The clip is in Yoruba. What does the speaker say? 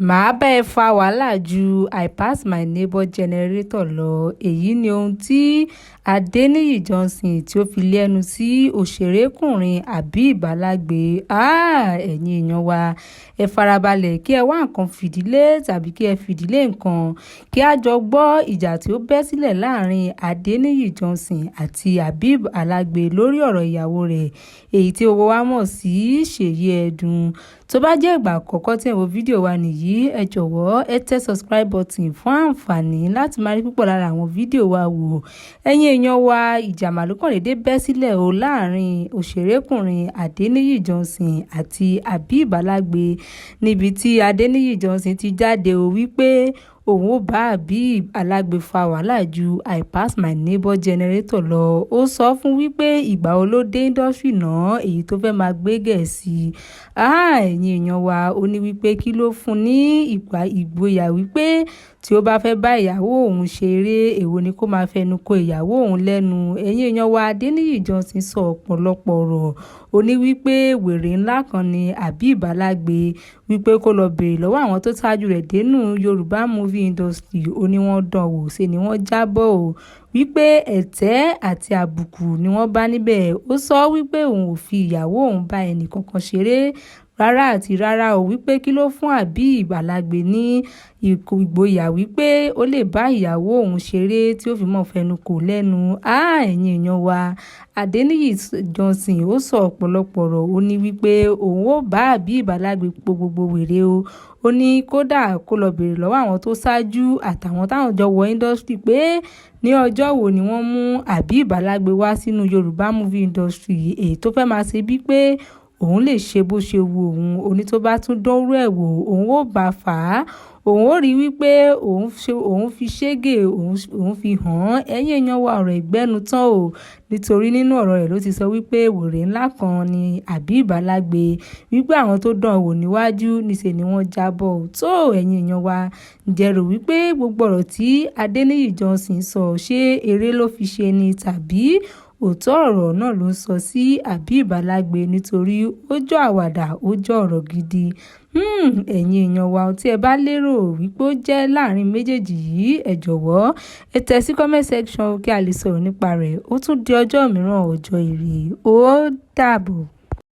Mà á bá ẹ fa wàhálà ju I pass my neighbour generator lọ. Èyí ni ohun tí Adeniyi Johnson tó fi lẹ́nu sí òṣèrékùnrin Habeeb Alágbe. Háà, ẹ̀yin èèyàn wa, ẹ farabalẹ̀ kí ẹ wá nǹkan fìdí lé tàbí kí ẹ fìdí lé nǹkan kí a jọ gbọ́ ìjà tí ó bẹ́ sílẹ̀ láàrin Adeniyi Johnson àti Habeeb Alágbe lórí ọ̀rọ̀ ìyàwó rẹ̀, èyí tí gbogbo wa mọ̀ sí Ṣèyí Ẹdùn. Tó bá jẹ́ ìgbà àkọ́kọ́ tí ẹ̀ ń wo fídíò wa nìyí, ẹ jọ̀wọ́ ẹ tẹ subscribe button fún àǹfààní láti máa rí púpọ̀ lára àwọn fídíò wa wò. Ẹ̀yin èèyàn wa, ìjà mà ló kàn déédé bẹ́ sílẹ̀ o láàrin òṣèrékùnrin Adeniyi Johnson àti Habeeb Alágbe, níbi tí Adeniyi Johnson ti jáde o wípé òun ò bá Habeeb Alágbe fa wàhálà ju I pass my neighbour generator lọ. Ó sọ fún wípé ìgbà wo ló dé industry náà èyí tó fẹ́ máa gbé Gẹ̀ẹ́sì. Ẹ̀yin èèyàn wa, ó ní wípé kí ló fún ní ìgboyà wípé tí ó bá fẹ́ bá ìyàwó òun ṣeré, èwo ni kó máa fẹnu ko ìyàwó òun lẹ́nu. Ẹ̀yin èèyàn wa, Adeniyi Johnson sọ ọ̀pọ̀lọpọ̀ ọ̀rọ̀. Ó ní wípé wèrè ńlá kan ni Habeeb Alágbe, wípé kó lọ béèrè lọ́wọ́ àwọn tó ṣáájú rẹ̀ dénú Yorùbá movie industry. Ó ní wọ́n dán wò, ṣe ni wọ́n jábọ̀ o, wípé ẹ̀tẹ́ àti àbùkù ni wọ́n bá níbẹ̀. Ó sọ wípé òun ò fi ìyàwó òun bá ẹnì kankan ṣeré rárá àti rárá o, wípé kí ló fún Habeeb Alágbe ní ìgboyà wípé ó lè bá ìyàwó òun ṣeré tí ó fi mọ́ fẹnu kò lẹ́nu. Ẹ̀yin èèyàn wa, Adeniyi Johnson ó sọ ọ̀pọ̀lọpọ̀ ọ̀rọ̀. Ó ní wípé òun ò bá Habeeb Alágbe po gbogbo wèrè o. Ó ní kódà kó lọ béèrè lọ́wọ́ àwọn tó ṣáájú àtàwọn táwọn jọ wọ industry pé ní ọjọ́ wo ni wọ́n mú Habeeb Alágbe wá sínú Yorùbá movie industry, èyí tó fẹ́ máa ṣe bíi pé òun lè ṣe bó ṣe wu òun. Ó ní tó bá tún dánrú ẹ̀ wò, òun ó bá fà á, òun ó rí wípé òun fi ṣégè òun fi hàn án. Ẹ̀yin èèyàn wa, ọ̀rọ̀ ìgbẹ́nu tán o, nítorí nínú ọ̀rọ̀ rẹ̀ ló ti sọ wípé wèrè ńlá kan ni Habeeb Alágbe, wípé àwọn tó dán wò níwájú níṣẹ́ ni wọ́n jábọ̀ tó. Ẹ̀yin èèyàn wa, ǹjẹ́ rò wípé gbogbo ọ̀rọ̀ tí Adeniyi Johnson sọ, ṣé eré ló fi ṣe ni tàbí òótọ́ ọ̀rọ̀ náà ló ń sọ sí Habeeb Alágbe? Nítorí ó jọ àwàdà, ó jọ ọ̀rọ̀ gidi. Ẹ̀yin èèyàn wa, ohun tí ẹ bá lérò wípé ó jẹ́ láàrin méjèèjì yìí, ẹ jọ̀wọ́ ẹ tẹ̀ sí comment section kí a lè sọ̀rọ̀ nípa rẹ̀. Ó tún di ọjọ́ mìíràn, ọjọ́ ire. Ó dàbọ̀.